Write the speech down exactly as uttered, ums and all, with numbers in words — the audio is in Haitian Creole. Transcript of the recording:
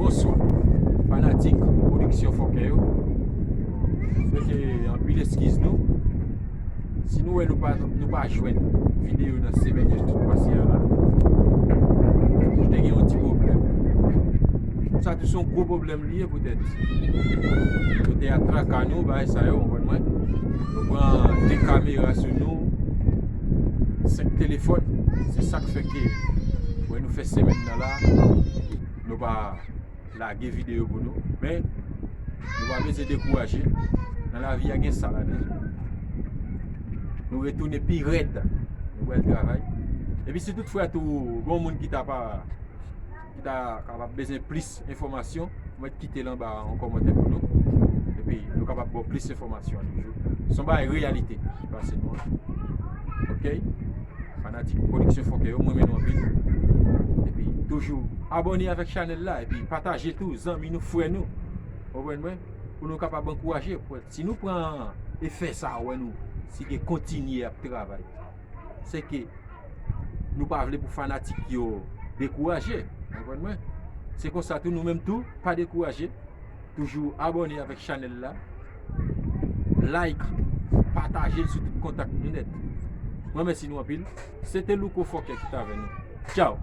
Bonswa, fanatik pwodiksyon fòkè yo. Swete anpil eskiz nou. Si nou wè nou pa, nou pa jwenn videyo nan semèn yo tout pase a la, nou te gen yon ti pwoblèm. Sa tou se yon gwo pwoblèm li ye poutèt yo te atraka nou, bagay sa yo, konprann mwen. Nou pran de kamera sou nou, senk telefòn. Se sa k fè ke, wè, nou fè semèn nan la, nou pa lage videyo pou nou. Men, nou pa bezwen dekouraje. Nan lavi a gen sa ladan. Nou retounen pi rèd. Nou pral travay. Epi si tout fwa tou, gon moun ki ta pa, ki ta kapab bezwen plis enfòmasyon, mwen kite l anba an kòmantè pou nou. Epi nou kapab ba w plis enfòmasyon toujou. Se yon bagay reyalite ki pase nou an. Oke? Fanatik pwodiksyon fòkè yo, mwen renmen nou anpil. Epi toujou abòne avèk chanèl la, epi pataje tou, zanmi nou, frè nou. Konprann mwen? Pou nou kapab ankouraje. Si nou pran efè sa, wè nou, si gen kontinye ap travay, se ke nou pa vle pou fanatik yo dekouraje. Konprann mwen? Se konsa tou, nou menm tou, pa dekouraje. Toujou abòne avèk chanèl la. Like, pataje l sou tout kontak nou nèt. Mwen, mèsi nou anpil. Se te Louko Fòkè ki t avè nou. Tchaw!